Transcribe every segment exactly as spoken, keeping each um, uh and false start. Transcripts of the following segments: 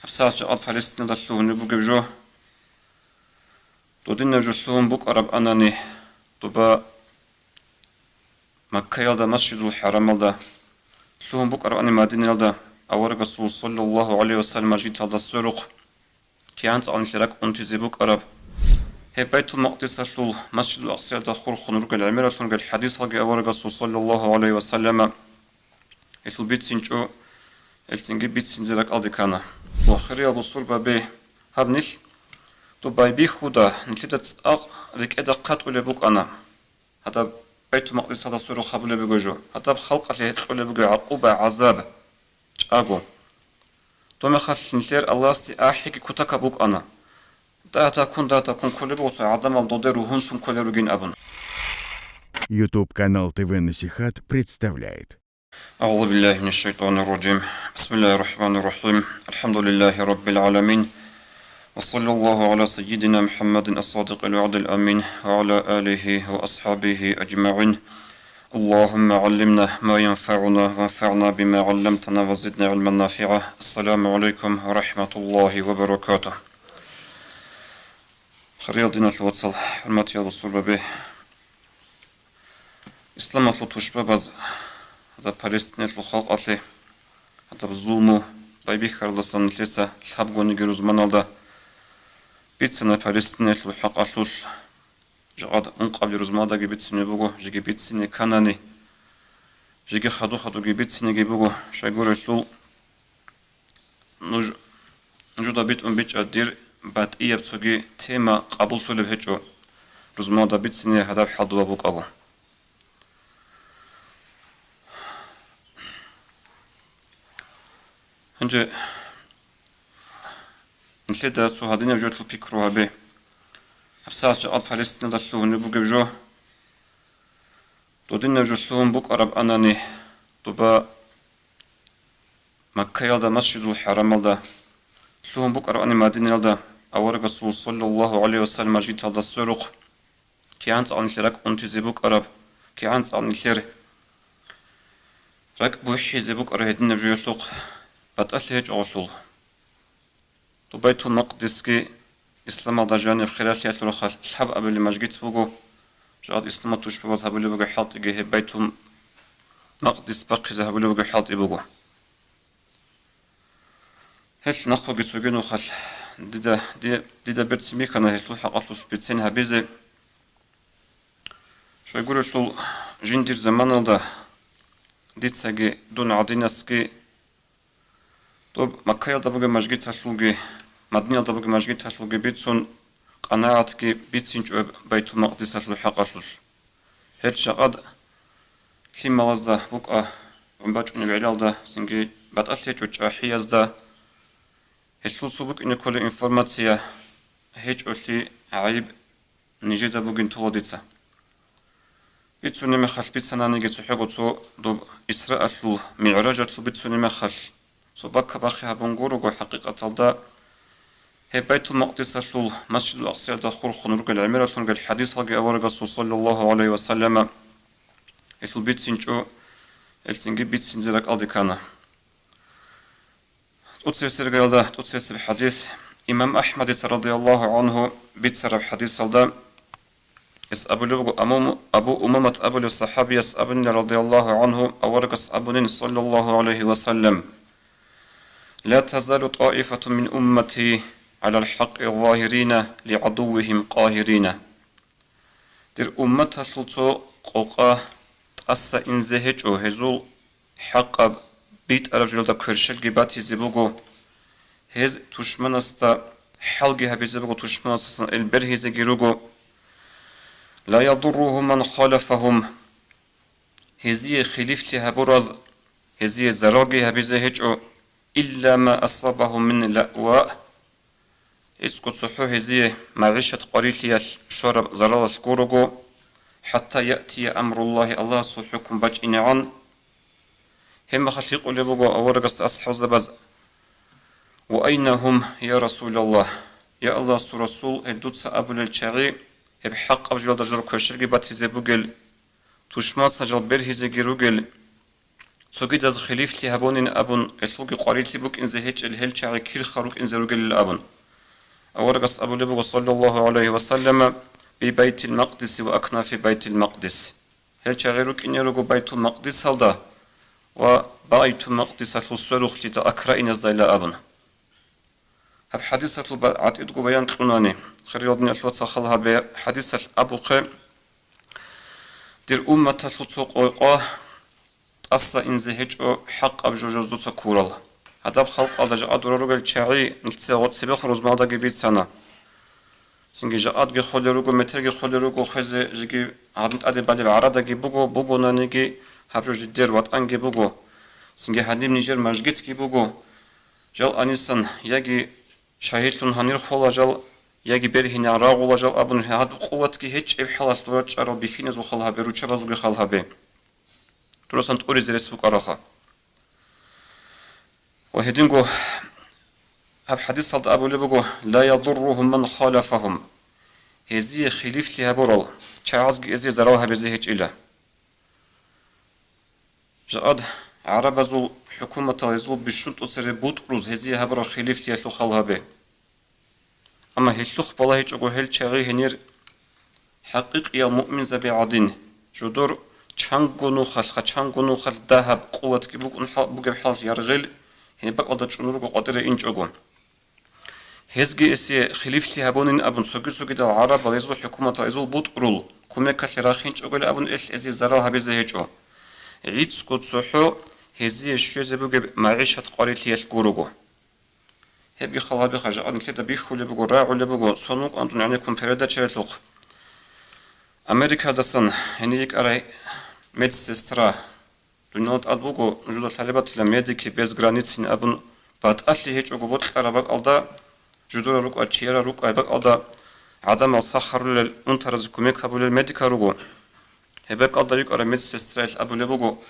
ГьабсагӀат жакъа Палестиналда лъугьунеб бугеб жо, додинаб жо лъугьун букӀараб анани, доба Маккаялда, Масжидул ХӀарамалда, лъугьун букӀарабани Мадинаялда, аварагасул саллаллагьу гӀалайгьи ва саллам мажгиталда сверухъ, кигӀан цӀакъ нилъер ракӀ унтизе букӀараб. Гьеб Байтул Макъдисалъул, Масжидул Акъсаялда хурхун ругел гӀемералъун ругел хӀадисалги аварагасул саллаллагьу гӀалайгьи ва саллама гьелъул бицинчӀо, гьелцинги бицинзе ракӀалде ккана. Ва хириял бусурбаби, гьаб нилъ доб байбихьуда, нилъеда цӀакъ рекӀеда хъатӀулеб букӀана. Гьадаб Байтул Макъдисалда сверухъ гьабулеб буго жо. Гьадаб халкъалъе гьекъолеб буго гӀакъуба, гӀазаб, чӀаго. Доб мехалъ нилъер Аллагьасде ахӀиги кутакаб букӀана. Дагьа-такун, дагьа-такун кколеб буго цо гӀадамал доде ругьунлъун кколел ругин абун. YouTube канал ТВ Насихат представляет. أعوذ بالله من الشيطان الرجيم. بسم الله الرحمن الرحيم. الحمد لله رب العالمين. وصلى الله على سيدنا محمد الصادق الوعد الأمين وعلى آله وأصحابه أجمعين. اللهم علمنا ما ينفعنا وانفعنا بما علمتنا وزدنا علما نافعا. السلام عليكم ورحمة الله وبركاته. Хириял диналъул вацал, хӀурматиял бусурбаби! Исламалъул тушбабаз за Палестиналъул халкъалъе гьадаб зулму байбихьаралдасан нилъеца лъабгониги рузманалда бицана Палестиналъул хӀакъалъулъ. Жакъад ункъабилеб рузмадаги бицине буго, жеги бицине кканани, жеги хаду-хадуги бицинеги буго, щайгурелъул нуж-, нужеда битӀун бичӀчӀа дир батӀияб цоги тема къабуллъулеб гьечӀо, рузмадаги бицине гьадаб хӀал доба букӀаго. Гьанже нилъеда цо гьадинаб жолъул пикру гьабе. ГьабсагӀат жакъа Палестиналда лъугьунеб бугеб жо, додинаб жо лъугьун букӀараб анани, доба Маккаялда, Масжидул ХӀарамалда, лъугьун букӀарабани Мадинаялда, аварагасул саллаллагьу гӀалайгьи ва саллам мажгиталда сверухъ, кигӀан цӀакъ нилъер ракӀ унтизе букӀараб, кигӀан цӀакъ нилъер ракӀ бухӀизе букӀараб гьединаб жоялъухъ батӀалъи гьечӀо гъолъул. Доб Байтул Макъдисги исламалда жаниб хиралъиялъул рахъалъ лъабабилеб мажгит буго, жакъад исламалъул тушбабаз гьабулеб буго хӀалтӀиги, гьеб Байтул Макъдис бахъизе гьабулеб буго хӀалтӀи буго. Гьелъ нахъеги цоги нухалъ дида, ди-, дида берцин бихьана гьелъул хӀакъалъулъ бицен гьабизе. Щайгурелъул жиндир заманалда дицаги дун гӀадинасги доб Маккаялда бугеб мажгиталъулги, Мадинаялда бугеб мажгиталъулги бицун, къанагӀатги бицинчӀо Байтул Макъдисалъул хӀакъалъулъ. Гьел жакъад лъималазда букӀа, гӀун бачӀунеб гӀелалда, цинги батӀалъи гьечӀо чӀахӀиязда, гьелъул цо букӀине кколеб информация гьечӀолъи гӀайиб нижеда бугин тола дица. Бицунеб мехалъ бицананиги цохӀого цо доб Исраалъул, МигӀражалъул бицунеб мехалъ, цо баккабахъи гьабун гурого хӀакъикъаталда, гьеб Байтул Макъдисалъул, Масжидул Акъсаялда хурхун ругел гӀемералъун ругел хӀадисалги аварагасул саллаллагьу гӀалайгьи ва саллама гьелъул бицинчӀо, гьелцинги бицинзе ракӀалде ккана. ТӀоцебесеб иргаялда тӀоцебесеб хӀадис. Имам АхӀмадица радияллагьу гӀангьу бицараб хӀадисалда гьес абулеб буго, Аму-, Абу Умамат абулев сахӀабияс абунила радияллагьу гӀангьу, аварагас абунин саллаллагьу гӀалайгьи ва саллам: «Ла тазалу тӀаифатун мин уммати гӀалал хӀакъи загьирина ли гӀадуввигьим къагьирина». Дир умматалъул цо къокъа тӀаса инзе гьечӀо, гьезул хӀакъаб битӀараб жоялда кверщелги батизе буго, гьез тушманасда хӀалги гьабизе буго, тушманасдасан ил бергьизеги руго. «Ла ядурругьум ман халафагьум», гьезие хилифлъи гьабураз, гьезие заралги гьабизе гьечӀо, «илла ма асабагьум мин лаъва», гьецӀго цохӀо гьезие магӀишат къварилъиялъ щвараб заралалъ гурого, «хӀатта яътия амруллагьи», Аллагьасул хӀукму бачӀинегӀан. Гьеб мехалъ гьикъулеб буго аварагасда асхӀабзабаз: «Ва айна гьум, я Расулаллагь?» Я Аллагьасул Расул, гьеб дуца абулел чагӀи, гьеб хӀакъаб жоялда жал кверщелги батизе бугел, тушманасда жал бергьизеги ругел, цогидаз хилифлъи гьабунин абун, гьелъулги къварилъи букӀинзе гьечӀел гьел чагӀи кирха рукӀинзе ругелил абун. Аварагас абулеб буго, саллаллагьу гӀалайгьи ва саллама: «Би Байтил Макъдиси ва акнафи Байтил Макъдис». Гьел чагӀи рукӀине руго Байтул Макъдисалда ва Байтул Макъдисалъул сверухълъида, окраиназдайла абун. Гьаб хӀадисалъул ба-, гӀатӀидго баян кьунани, хириял диналъул вацал, хал гьабе хӀадисалъ абухъе: «Дир умматалъул цо къокъа тӀаса инзе гьечӀо хӀакъаб жо жуздуца ккурал». Гьадаб халкъалда жакъа дора ругел чагӀи нилъеца гъо-, цебехун рузмалдаги бицана. Цинги жакъадги холел руго, метерги холел руго, хвезе жеги гьадин тӀаде балеб гӀарадаги буго, бугонаниги гьаб жо жидер ватӀанги буго. Цинги гьадин нижер мажгитги буго. Жал анисан яги шагьидлъун гьанир хола жал, яги бергьинегӀан рагъула жал абун, гьадаб къуватги гьечӀеб хӀалалъ дора чӀарал бихьиназул хал гьабе, руччабазулги хал гьабе. Дурасан тӀуризе рес букӀаралха. Ва гьединго гьаб хӀадисалда абулеб буго: «Ла ядурругьум ман халафагьум». Гьезие хилифлъи гьабурал чагӀазги гьезие зарал гьабизе гьечӀила. Жакъад гӀарабазул хӀукуматал гьезул бищун тӀоцере бутӀруз гьезие гьабураб хилифлъиялъул хал гьабе. Амма гьелъухъ балагьичӀого гьел чагӀи гьенир хӀакъикъиял муъминзаби гӀадин, жудур чанго нухалъха, чанго нухалъ дагьаб къуватги букӀун хӀал-, бугеб хӀал яргъил гьеб бакӀалда чӀун руго къватӀире инчӀого. Гьезги эсие хилифлъи гьабунин абун цоги-цогидал гӀарабал гьезул хӀукуматал гьезул бутӀрул кумекалъе рахинчӀогойилан абун элъ гьезие зарал гьабизе гьечӀо. ГӀицӀго цохӀо гьезие щвезе бугеб магӀишат къварилъиялъ гурого. Гьебги хал гьабиха, жакъа нилъеда бихьулеб буго, рагӀулеб буго, цо нукӀандун гӀенеккун передачаялъухъ. Америкадасан гьенир йикӀарай медсестра, дуниял тӀад буго, нужеда лъалеб батила, «Медики без границин» абун, батӀалъи гьечӀого бокьараб бакӀалда, жудурал рукӀа, чияра рукӀа бакӀалда, гӀадамал сахарулел, унтаразе кумек гьабулел медикал руго. Гьеб бакӀалда йикӀараб медсестраялъ абулеб буго,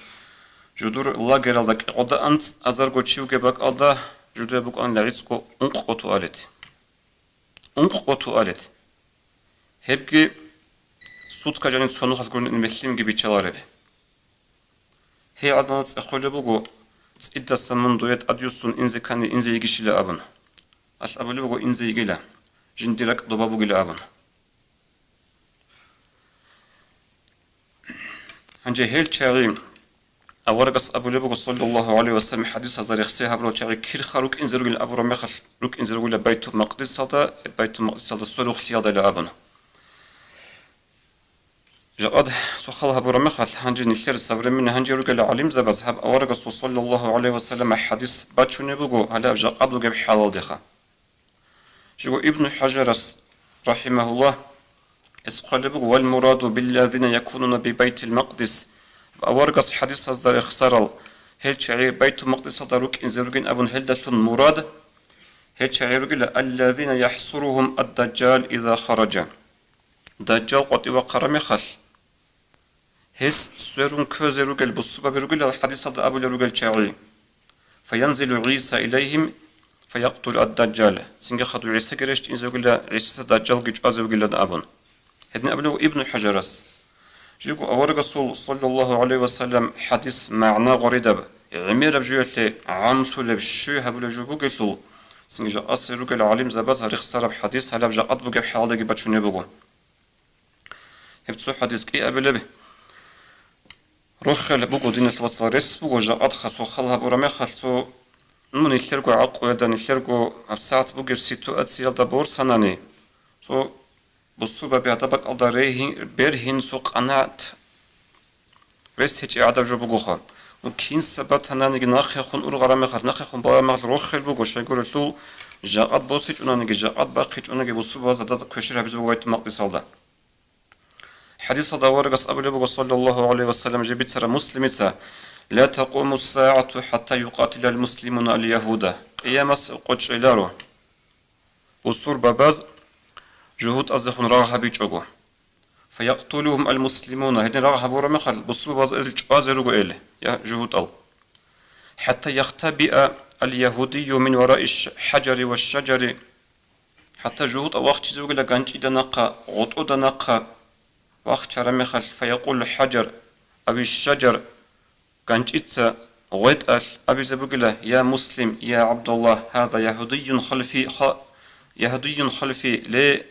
жудур лагералда кӀикъода анцӀ азарго чи вугеб бакӀалда жудуе букӀанила гӀицӀго ункъго туалет. Ункъго туалет. Гьебги сутка жаниб цо нухалъ гурин мелъимги биччалареб. Гьей гӀадамал цӀехолеб буго, цӀидасан мун дуе тӀадюссун инзе ккани инзе йигищила абун. Алъ абулеб буго инзе йигила, жиндир ракӀ доба бугила абун. Гьанже гьел чагӀи аварагас абулеб буго, саллаллагьу гӀалайгьи ва саллам, хӀадисазда рехсей гьабурал чагӀи кирха рукӀинзе ругел абураб мехалъ, рукӀинзе ругила Байтул Макъдисалда, Байтул Макъдисалда сверухълъиялдайила абун. Жакъад сухал гьабураб мехалъ, гьанже нилъер современный гьанже ругел гӀалимзабаз гьаб аварагасул, саллаллагьу гӀалайгьи ва саллам, хӀадис бачунеб буго гьалаб жакъад бугеб хӀалалдеха. Жего Ибну ХӀажарас, рахӀимагьуллагь, эс хъвалеб буго: «Вал мураду биллазина якунуна би Байтил Макъдис». Аварагас хӀадисазда рехсарал гьел чагӀи Байтул Макъдисалда рукӀинзе ругин абун гьелдалъун мурад гьел чагӀи ругила: «Аллазина яхӀсуругьум ад-Дажжал иза хараджа». Дажжал къватӀив вахъараб мехалъ, гьес сверун кквезе ругел буссубаби ругилал хӀадисалда абулел ругел чагӀи: «Фаянзилу ГӀиса илайгьим, фаякътулу ад-Дажжал». Цинги хадув ГӀисаги рещтӀинзе вугила, ГӀисаца Дажжалги чӀвазе вугилан абун. Гьедин абулеб Ибну ХӀажарас. Жего аварагасул, саллаллагьу гӀалайгьи ва саллам, хӀадис магӀна гъоридаб, гӀемераб жоялъе гӀамлъулеб, щвей гьабулеб жо бугелъул, цинги жакъасел ругел гӀалимзабаз рехсараб хӀадис гьалаб жакъад бугеб хӀалалдаги бачунеб буго. Гьеб цо хӀадис кӀиабилеб. Рохел буго, диналъ вацал, рес буго, жакъад хасухъал гьабураб мехалъ цо, ну, нилъерго гӀакъуялда, нилъерго гьабсагӀат бугеб ситуациялда борцанани, цо буссубаби гьадаб бакӀалда регьин, бергьин цо къанагӀат рес гьечӀеб гӀадаб жо бугоха. Ну, кинса батананиги нахъехун ургъараб мехалъ, нахъехун балараб мехалъ рохел буго, щайгурелъул жакъад босичӀонаниги, жакъад бахъичӀонаниги буссубабаз гьадаб квешир гьабизе буго Байтул Макъдисалда. ХӀадисалда аварагас абулеб буго, саллаллагьу гӀалайгьи ва саллам, жиб бицараб Муслимица: «Ла такъуму ссагӀату хӀатта юкъатилал муслимуна ал-ягьуда». Къиямас къо чӀеларо, бусурбабаз жугьутӀаздехун рагъ гьабичӀого. «Фаякътулугьум ал-муслимуна», гьедин рагъ гьабураб мехалъ, бусурбабаз гьезул чӀвазе руго эл, я жугьутӀал. «ХӀатта яхтабиа ал-ягьудию мин вараи ш-, хӀаджари ва шаджари». ХӀатта жугьутӀав вахчизе вугила ганчӀида нахъа, гъотӀода нахъа вахчараб мехалъ, «фаякъулу хӀаджар авиш шаджар», ганчӀица ГъветӀалъ абизе бугила: «Я Муслим, я ГӀабдуллагь, гьаза ягьудийюн халфи, ха-, ягьудийюн халфи, ле,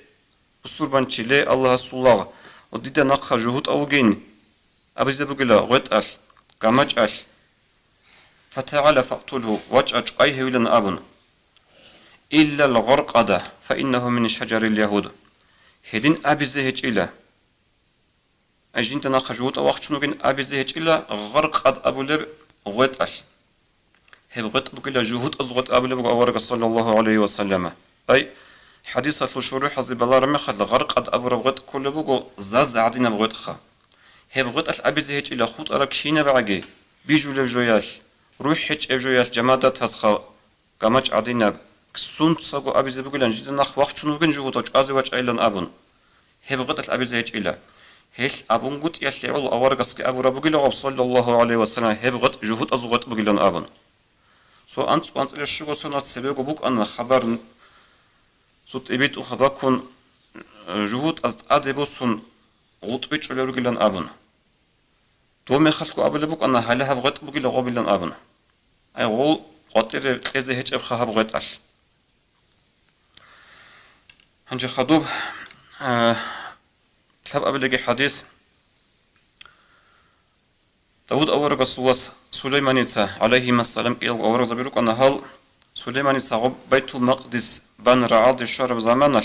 бусурбанчи, ле, Аллагьасул лагъ, ва дида нахъа жугьутӀав вугин», абизе бугила гъветӀалъ, гамачӀалъ: «ФатагӀала факътулгьу, вачӀа чӀвай гьевилан», абун. «Иллал гъаркъада, фаиннагьу мин шажарил ягьуд». Гьедин абизе гьечӀила. Ай жинда нахъа жугьутӀав вахчун вугин абизе гьечӀила гъаркъад абулеб гъветӀалъ. Гьеб гъветӀ бугила жугьутӀаз гъветӀ абулеб буго аварагас, саллаллагьу гӀалайгьи ва саллама. Ай, хӀадисалъул шурухӀазе балараб мехалъ, гъаркъад абураб гъветӀ кколеб буго заз гӀадинаб гъветӀха. Гьеб гъветӀалъ абизе гьечӀила хутӀараб кинабгӀаги, бижулеб жоялъ, рухӀ гьечӀеб жоялъ жамадатазха, гамачӀ гӀадинаб, ксунцаго абизе бугилан, жинда нахъ вахчун вугин жугьутӀав, чӀвазе вачӀайилан абун. Гьеб гъветӀалъ абизе гьечӀила. Гьелъ абунгутӀиялъе гӀоло аварагасги абураб бугила гъаб, саллаллагьу гӀалайгьи ва саллам, гьеб гъветӀ жугьутӀазул гъветӀ бугилан абун. Цо анцӀго-анцӀила щуго соналъ цебего букӀана хабар, цо тӀибитӀуха бакун, жугьутӀаз тӀаде босун гъутӀби чӀолел ругилан абун. Дов мехалъго абулеб букӀана гьале гьаб гъветӀ бугила гъобилан абун. Ай, гъол къватӀире кьезе гьечӀебха гьаб гъветӀалъ. Гьанже хадуб, а, лъабабилеги хӀадис. Давуд аварагасул вас Сулейманица, гӀалайгьимассалам, кӀиялго аварагзаби рукӀана гьал. Сулейманица гъоб Байтул-Макъдис бан рагӀалде щвараб заманалъ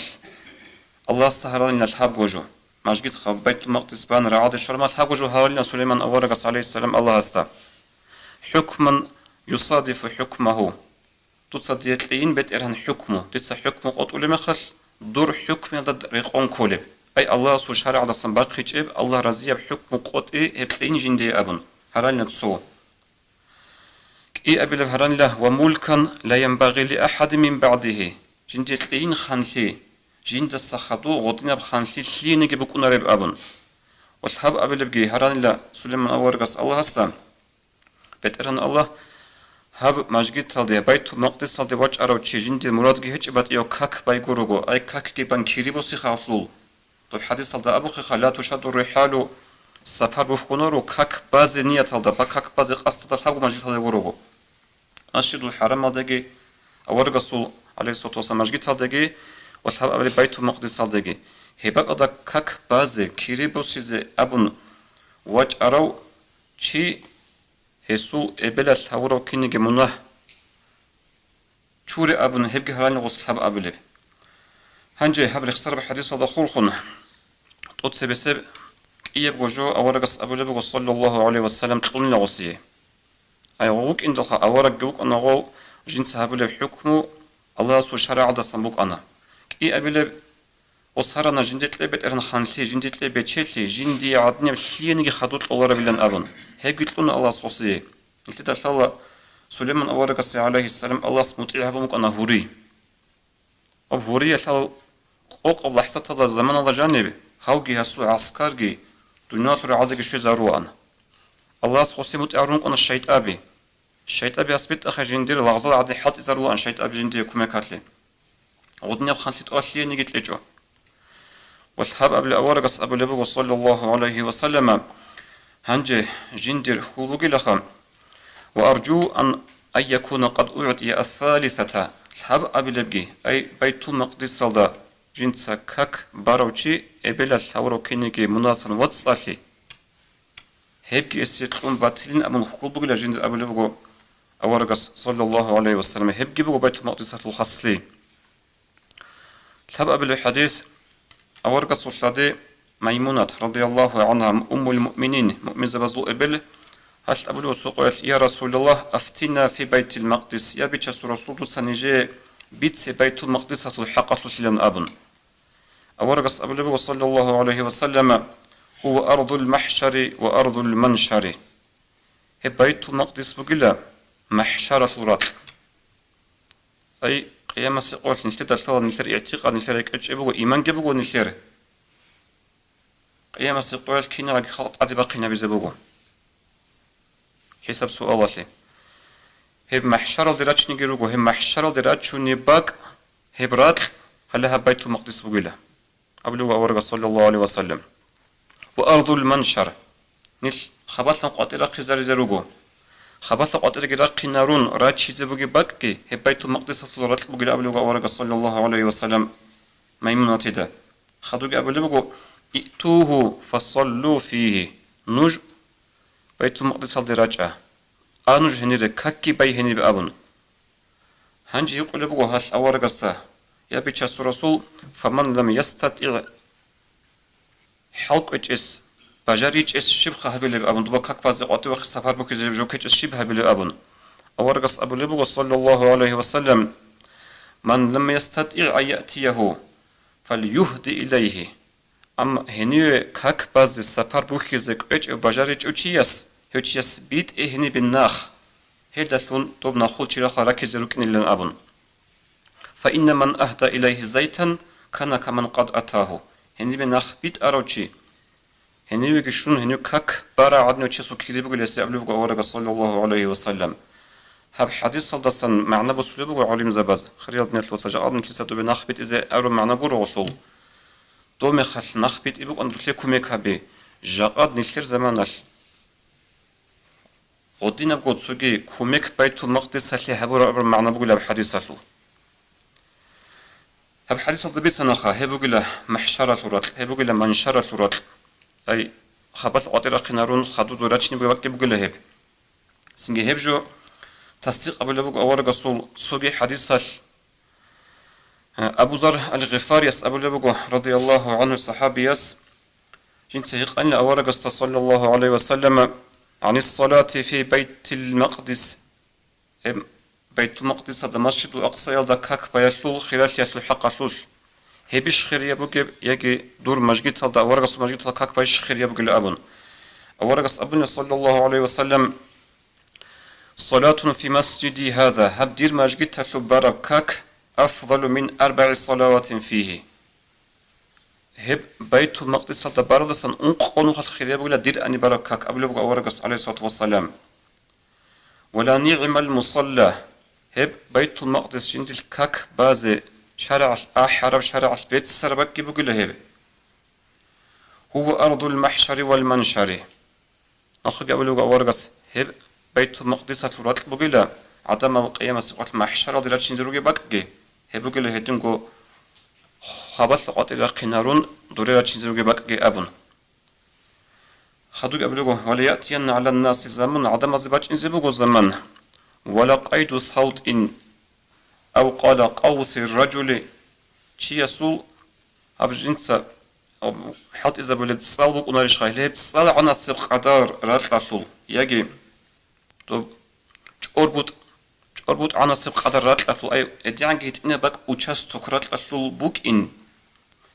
Аллагьасда гьаралина лъабго жо. Мажгит гъаб Байтул-Макъдис бан рагӀалде щвараб мехалъ лъабго жо гьаралина Сулейман аварагас, гӀалайгьиссалам, Аллагьасда. ХӀукман юсадифу хӀукмагьу. Дуца дие кьейин, БетӀергьан, хӀукму, дица хӀукму къотӀулеб мехалъ, дур хӀукмуялда рекъон кколеб. Ай, Аллагьасул шаригӀаталдасан бахъичӀеб, Аллагь разияб хӀукму къотӀи гьеб кьейин жиндие абун, гьаралина цо. КӀиабилеб гьаранила: «Ва мулкан ла янбагъи ли ахӀадин мин багӀдигьи». Жиндие кьейин ханлъи, жиндаса хадув гъодинаб ханлъи лъиениги букӀунареб абун. Ва лъабабилебги гьаранила Сулейман аварагас Аллагьасда: «БетӀергьан Аллагь, гьаб мажгиталде, Байтул-Макъдисалде вачӀарав чи жиндир мурадги гьечӀеб батӀияв как байгуруго, ай, какги бан кири босихъалъул». Доб хӀадисалда абухъеха: «Ла тушадду рихӀалу», сапар бухьунаро как базе нияталда, ба как базе къасдалда лъабго мажгиталде гуруго. Масжидул ХӀарамалдаги, аварагасул, гӀалайгьиссалату вассалам, мажгиталдаги ва лъабабилеб Байтул-Макъдисалдаги. Гьеб бакӀалда как базе, кири босизе абун вачӀарав чи, гьесул эбелалъ гьавурав кинниги мунагь чуре абун, гьебги гьаралин гъос лъабабилеб. Гьанже гьаб рехсараб хӀадисалда хурхун, тӀоцебесеб кӀиябго жо аварагас абулеб буго, саллаллагьу гӀалайгьи ва саллам, кьунила гъосие. Ай, гъов вукӀиндалха аварагги вукӀана гъов, жинца гьабулеб хӀукму Аллагьасул шаригӀаталдасан букӀана. КӀиабилеб Гъос гьарана жинде кье, БетӀергьан, ханлъи, жинде кье бечелъи, жиндие гӀадинаб лъиениги хадур кьоларабилан абун. Гьебги кьуна Аллагьас гъосие. Нилъеда лъала Сулейман аварагасе, гӀалайгьиссалам, Аллагьас мутӀигӀ гьабун букӀана гьури. Гьаб гьуриялъ къокъаб лахӀзаталда, заманалда жаниб, гьавги гьасул гӀаскарги дуниялалъул рагӀалдаги щвезарулаан. Аллагьас гъосие мутӀигӀ гьарун рукӀана шайтӀаби. ШайтӀаби гьас битӀахъе жиндир лагъзал гӀадин хӀалтӀизарулаан шайтӀаби жиндие кумекалъе. Гъудинаб ханлъи тӀолъиениги кьечӀо. Ва лъабабилеб аварагас абулеб буго, саллаллагьу гӀалайгьи ва саллама: «Гьанже жиндир хьул бугилаха, ва аржу ан, ан якуна къад угӀтӀия ас-салисата», лъабабилебги, ай, Байтул-Макъдисалда жинца как барав чи эбелалъ гьавурав кинниги мунасан вацӀцӀалъи. Гьебги гьесие кьун батилин абун хьул бугила жиндир абулеб буго аварагас, саллаллагьу гӀалайгьи ва саллам, гьебги буго Байтул-Макъдисалъул хаслъи. Лъабабилеб хӀадис, аварагасул лъади Маймунат, радияллагьу гӀангьа, уммул муъминин, муъминзабазул эбел, гьалъ абулеб цо къоялъ: «Я Расулаллагь, афтина фи Байтил-Макъдис», я Бичасул Расул, дуца нижее бице Байтул-Макъдисалъул хӀакъалъулъилан абун. Аварагас абулеб буго, саллаллагьу гӀалайгьи ва саллама: «Гьува ардул махӀшари ва ардул маншари». Гьеб Байтул-Макъдис бугила махӀшаралъул ракь. Ай, къиямасеб къоялъ нилъеда лъала нилъер игӀтикъад, нилъер рекӀелъ чӀей буго, иманги буго нилъер. Къиямасеб къоялъ кинабги халкъ тӀаде бахъинабизе буго. ХӀисаб-суалалъе. Гьеб махӀшаралде рачиниги руго, гьеб махӀшаралде рачунеб бакӀ, гьеб ракь гьале гьаб Байтул-Макъдис бугила, абулеб аварагас, саллаллагьу гӀалайгьи ва саллам. Ва ардул маншар. Нилъ хабалъан къватӀир рахъизаризе руго. Хабалъа къватӀиреги рахъинарун рачизе бугеб бакӀги, гьеб Байтул-Макъдисалъул ракь бугилан абулеб буго аварагас, саллаллагьу гӀалайгьи ва саллам, Маймунатида. Хадуги абулеб буго: «Иътугьу фасаллу фигьи». Нуж Байтул-Макъдисалде рачӀа. А нуж гьенире, какги бай гьенибе абун. Гьанже гьикъулеб буго гьалъ аварагасда: «Я Бичасул Расул, фаман лам ястатигӀ», хӀал кӀвечӀес, бажаричӀес щибха гьабилеб абун, доба как базе къватӀивахъе сапар бухьизе жо ккечӀес щиб гьабилеб абун. Аварагас абулеб буго, саллаллагьу гӀалайгьи ва саллам: «Ман лам ястатигӀ ан яътиягьу, фальюгьди илайгьи». Амма гьениве как базе сапар бухьизе кӀвечӀев бажаричӀев чияс, гьев чияс битӀе гьенибе нах, гьелдалъун доб нахул чирахъа ракизе рукӀинилан абун. «Фаинна ман агьда илайгьи зайтан, кана каман къад атагьу». Гьенибе нах битӀарав чи, гьенивеги щун, гьенив как барагӀаднав чиясул кири бугилан абулеб буго аварагас, саллаллагьу гӀалайгьи ва саллам. Гьаб хӀадисалдасан магӀна босулеб буго гӀалимзабаз, хириял диналъул вацал, жакъа нилъеца добе нах битӀизе абураб магӀна гуро гъолъул. Доб мехалъ нах битӀи букӀан дурлъе кумек гьаби, жакъа нилъер заманалъ гъодинабго цоги кумек Байтул-Макъдисалъе гьабураб магӀна бугилан хӀадисалъул. Гьаб хӀадисалда бицанаха, гьеб бугила махӀшаралъул ракь, гьеб бугила маншаралъул ракь. Ай, хабалъ къватӀирахъинарун хадуб рачине бугеб бакӀги бугила гьеб. Цинги гьеб жо тасдикъ абулеб буго аварагасул цоги хӀадисалъ. Абу Зар ал-Гъифарияс абулеб буго, радияллагьу гӀангьу, сахӀабияс, жинца гьикъанила аварагасда, саллаллагьу гӀалайгьи ва саллама, гӀанис салати фи Байтил Макъдис, гьеб Байтул-Макъдисалда, Масжидул Акъсаялда как баялъул хиралъиялъул хӀакъалъулъ, гьебищ хирияб бугеб, яги дур мажгиталда, аварагасул мажгиталда как байищ хирияб бугеб абун. Аварагас абуна, саллаллагьу гӀалайгьи ва саллам: «Салатун фи масжиди гьаза», гьаб дир мажгиталъуб бараб как, «афдалу мин арбагӀи салаватин фигьи». Гьеб Байтул-Макъдисалда баралдасан ункъо нухалъ хирияб бугила дир ани бараб как, абулеб буго аварагас, гӀалайгьиссалату вассалам. «Ва ла нигӀмал мусалла», гьеб Байтул-Макъдис жиндил как базе шарагӀалъ ахӀараб, шарагӀалъ беццараб бакӀги бугила гьеб. «Гьува ардул махӀшари вал маншари». Ахъуги абулеб буго аварагас, гьеб Байтул-Макъдисалъул ракь бугила, гӀадамал къиямасеб къоялъ махӀшаралде рачинзе ругеб бакӀги, гьеб бугила гьединго хабалъа къватӀире рахъинарун доре рачинзе ругеб бакӀги абун. Хадуги абулеб буго: «Ва ла яътиянна гӀалан-наси заман», гӀадамазде бачӀинзе буго заман, «ва ла къайду савтӀин, ав къала къавси ражули», чиясул гьаб жинца хӀалтӀизабулеб цӀал букӀунарищха, гьеле гьеб цӀал гӀанасеб къадар ракьалъул, яги доб чӀорбутӀ-, чӀорбутӀ гӀанасеб къадар ракьалъул, ай, гьедигӀанги гьитӀинаб бакӀ участок ракьалъул букӀин,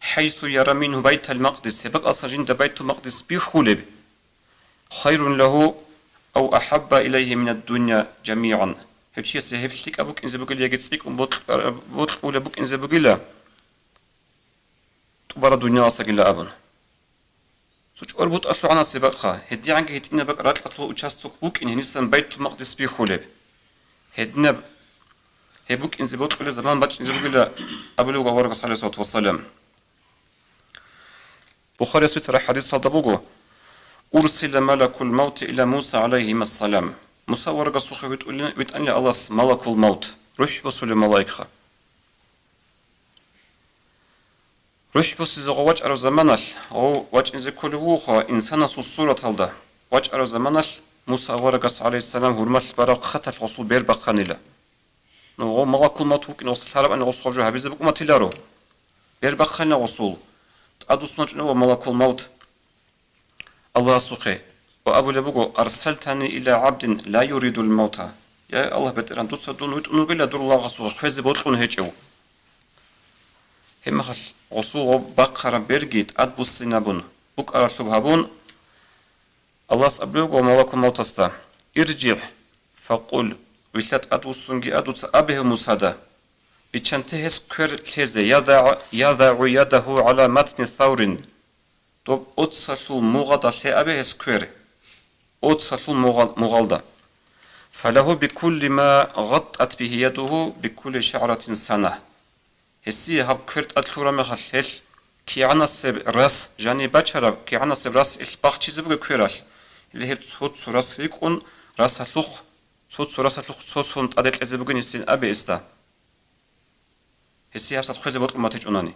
«хӀайсу яра мингьу Байтал Макъдис», гьеб бакӀалдасан жинда Байтул Макъдис бихьулеб, «хайрун лагьу ав ахӀабба илайгьи минад дунъя жамигӀан», гьев чиясе гьеб лъикӀаб букӀинзе бугила яги цӀикӀкӀун бокь-, бокьулеб букӀинзе бугила тӀубараб дунияласагила абун. Цо чӀорбутӀалъул гӀанасеб бакӀха, гьедигӀанги гьитӀинаб бакӀ ракьалъул участок букӀин, гьенисан Байтул-Макъдис бихьулеб. Гьединаб гьеб букӀинзе бокьулеб заман бачӀинзе бугила абулеб буго аварагас, гӀалайгьиссалату вассалам. Бухарияс бицараб хӀадисалда буго: «Урсила малакул мавти иля Муса гӀалайгьимассалам». Муса аварагасухъе витӀулин-, витӀанила Аллагьас малакул мавт, рухӀ босулеб малаикха. РухӀ босизе гъов вачӀарав заманалъ, гъов вачӀинзе кколев вугоха инсанасул сураталда, вачӀарав заманалъ Муса аварагас, гӀалайгьиссалам, гьурмалъ бараб хъаталъ гъосул бер бахъанила. Ну, гъов малакул мавт вукӀин гъосда лъарабани гъос гъоб жо гьабизе букӀунатиларо. Бер бахъанила гъосул. ТӀадвуссун вачӀунев вуго малакул мавт Аллагьасухъе ва абулеб буго: «Арсалтани иля гӀабдин ла юридул мавта». Я Аллагь БетӀергьан, дуца дун витӀун вугила дур лагъасухъе хвезе бокьун гьечӀев. Гьебмехалъ гъосул гъоб бахъараб берги тӀадбуссинабун, букӀаралъуб гьабун, Аллагьас абулеб буго малакул мавтасда: «ИржигӀ, факъул», вилълъа тӀадвуссунги а, дуца абе гьев Мусада, биччанте гьес квер лъезе, «ядагӀу, ядагӀу ядагьу гӀала матни саврин», доб оцалъул мугъалда лъе абе гьес квер, оцалъул мугъал-, мугъалда. «Фалагьу бикулли ма гъаттат бигьи ядугьу бикулли шагӀратин сана». Гьесие гьаб квер тӀад лъураб мехалъ, гьелъ кигӀанасеб рас, жаниб бачараб кигӀанасеб рас гьелъ бахчизе бугеб квералъ, гьеле гьеб цо-цо рас рикӀкӀун, расалъухъ цо-цо расалъухъ цо сон тӀаде кьезе бугин гьесин абе гьесда. Гьесие гьабсагӀат хвезе бокьун батичӀунани.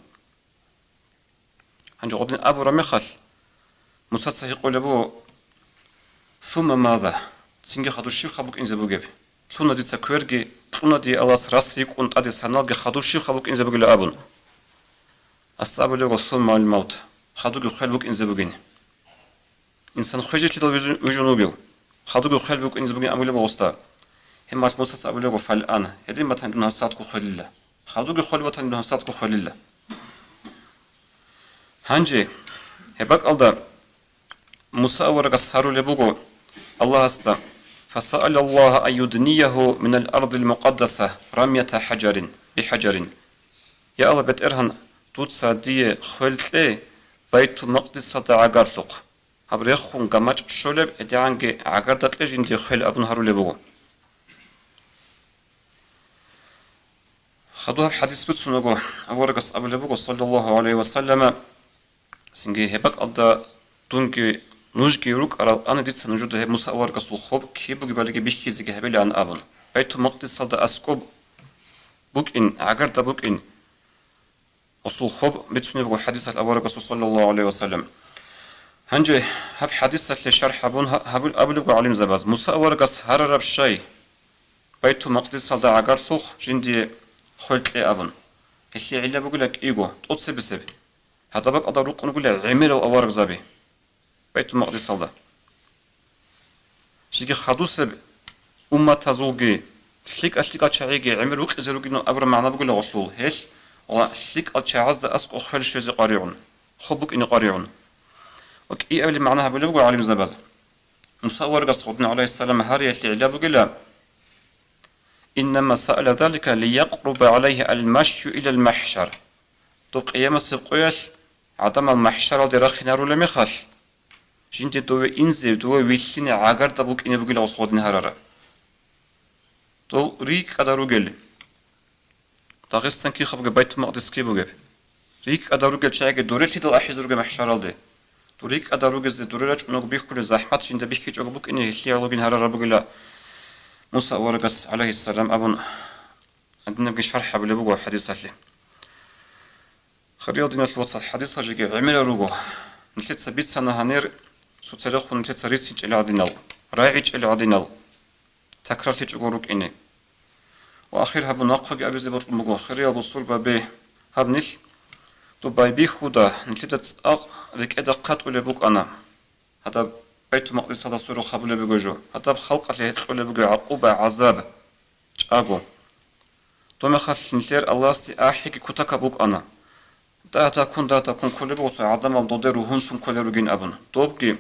Гьанже гъодин абураб мехалъ, Мусаца гьикъулеб буго: «Сумма маза?» Цинги хадур щибха букӀинзе бугеб? Лъуна дица кверги, кьуна дие Аллагьас рас рикӀкӀун тӀаде саналги, хадур щибха букӀинзе бугила абун. Асда абулеб буго: «Сумма аль-мавт», хадуги хвел букӀинзе бугин. Инсан хвежилъидал вижун, вижун вугев, хадуги хвел букӀинзе бугин абулеб буго гъосда. Гьеб мехалъ Мусаца абулеб буго: «Фаль-ан», гьедин батани дун гьабсагӀатго хвелила. Хадуги хвел батани дун гьабсагӀатго хвелила. Гьанже, гьеб бакӀалда Муса аварагас гьарулеб буго Аллагьасда: «Фасаалаллагьа ан юдниягьу минал ардил мукъаддаса рамията хӀажарин, бихӀажарин». Я Аллагь, БетӀергьан, дуца дие хвел кье Байтул-Макъдисалда гӀагарлъухъ. Гьаб рехун гамачӀ щолеб, гьедигӀанги гӀагарда кье жиндие хвел абун гьарулеб буго. Хадуб гьаб хӀадис бицунаго, аварагас абулеб буго, саллаллагьу гӀалайгьи ва саллама, цинги гьеб бакӀалда дунги нужги рукӀарал ана дица нужеда гьеб Муса аварагасул хоб киб бугебалиги бихьизеги гьабилаан абун. Байтул-Макъдисалда аскӀоб букӀин, гӀагарда букӀин, гъосул хоб бицунеб буго хӀадисалъ аварагасул, саллаллагьу гӀалайгьи ва саллам. Гьанже гьаб хӀадисалъе шархӀ гьабун гьа-, гьабул-, абулеб буго гӀалимзабаз: Муса аварагас гьарараб щай, Байтул-Макъдисалда гӀагарлъухъ жиндие хвел кье абун. Гьелъие гӀилла бугила кӀиго, тӀоцебесеб. Гьадаб бакӀалда рукӀунгула гӀемерал аварагзаби Байтул-Макъдисалда. Жеги хадусеб умматазулги, лъикӀа-лъикӀал чагӀиги гӀемер рукъизе ругин абураб магӀна бугила гъолъул. Гьелъ ва лъикӀал чагӀазда аскӀоб хвел щвезе къваригӀун, хоб букӀине къваригӀун. Ва кӀиабилеб магӀна гьабулеб буго гӀалимзабаз. Муса аварагас гъодин, гӀалайгьиссалам, гьариялъе гӀилла бугила: «Иннама саала залика лиякъруба гӀалайгьи аль-машю илал махӀшар». Доб къиямасеб къоялъ гӀадамал махӀшаралде рахинарулеб мехалъ, жинде дове инзе, дове вилълъине гӀагарда букӀине бугила гъос гъодин гьарараб. Дов рикӀкӀада ругел. Дагъистан кихаб бугеб, Байтул-Макъдис киб бугеб? РикӀкӀада ругел чагӀиги дурелъидал ахӀизе ругеб махӀшаралде. Дур рикӀкӀада ругезе дуре рачӀунего бихьулеб захӀмат жинда бихьичӀого букӀине гьелъие гьалугин гьарараб бугила Муса аварагас, гӀалайгьиссалам, абун, гьадинабги шархӀ гьабулеб буго хӀадисалъе. Хириял диналъул вацал, хӀадисал жеги гӀемерал руго. Нилъеца бицана гьанир, цоцерехун нилъеца рицинчӀел гӀадинал, рагӀичӀел гӀадинал, такрарлъичӀого рукӀине. Ва ахир гьабун нахъеги абизе бокьун буго, хириял бусурбаби, гьаб нилъ доб байбихьуда, нилъеда цӀакъ рекӀеда хъатӀулеб букӀана. Гьадаб Байтул-Макъдисалда сверухъ гьабулеб буго жо, гьадаб халкъалъе гьекъолеб буго гӀакъуба, гӀазаб, чӀаго. Доб мехалъ нилъер Аллагьасде ахӀиги кутакаб букӀана. Дагь-дагьккун, дагь-дагьккун кколеб буго цо гӀадамал доде ругьунлъун кколел ругин абун. Добги,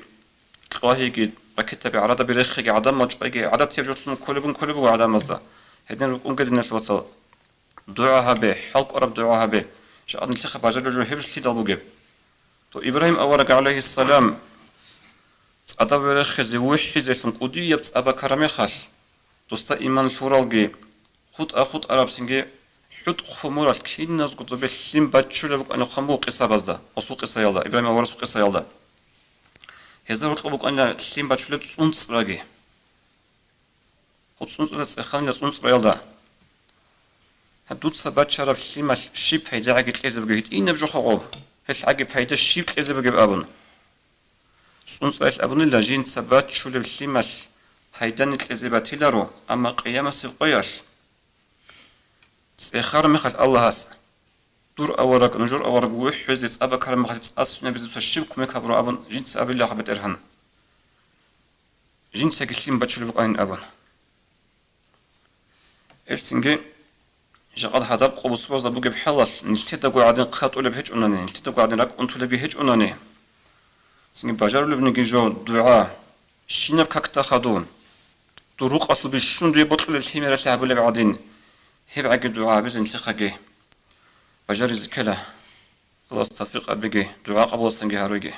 кьвагьиги, ракетаби, гӀарадаби рехеги, гӀадамал чӀвайги гӀадатияб жолъун кколеб букӀун кколеб буго гӀадамазда. Гьедин рукӀунге, диналъул вацал, дугӀа гьабе, хӀалкӀвараб дугӀа гьабе. Жакъа нилъехъа бажарулеб жо гьеб жо лъидал бугеб? То Ибрагьим авараг, гӀалайгьиссалам, цӀадав верехизе вухӀизелъун кӀудияб цӀа бакараб мехалъ, досда иман лъуралги, хутӀа-хутӀараб цинги хӀутӀ хъумурал киназго цо бихьин баччулеб букӀанихъан буго къисабазда, гъосул къисаялда, Ибрагьим аварагасул къисаялда. Гьезда гьоркьоб букӀанила лъим бачулеб цӀунцӀраги. Гьеб цӀунцӀра цӀеханила цӀунцӀраялда. Гьеб дуца бачараб лъималъ щиб пайдагӀаги кьезе бугеб гьитӀинаб жоха гъоб, гьелъ гӀаги пайда щиб кьезе бугеб абун. ЦӀунцӀраялъ абунила, жинца бачулеб лъималъ пайдани кьезе батиларо, амма къиямасеб къоялъ цӀехараб мехалъ Аллагьас, дур авараг, нужер авараг вухӀизе цӀа бакараб мехалъ цӀа сунабизе дуца щиб кумек гьабураб абун жинца абилаха, БетӀергьан, жинцаги лъим бачулеб букӀанин абун. Гьелъинги, жакъа гьадаб къо бусурбабазда бугеб хӀалалъ, нилъедаго гӀадин хъатӀулеб гьечӀунани, нилъедаго гӀадин ракӀ унтулебги гьечӀунани, цинги бажарулебниги жо дугӀа, щинаб какда хадуб, дур рукъалъул бищун дуе бокьулеб лъимералъе гьабулеб гӀадин, гьеб гӀаги дугӀа гьабизе нилъехъаги бажаризе ккела. Аллагьас тавфикъ гьабеги, дугӀа къабуласанги гьаруге.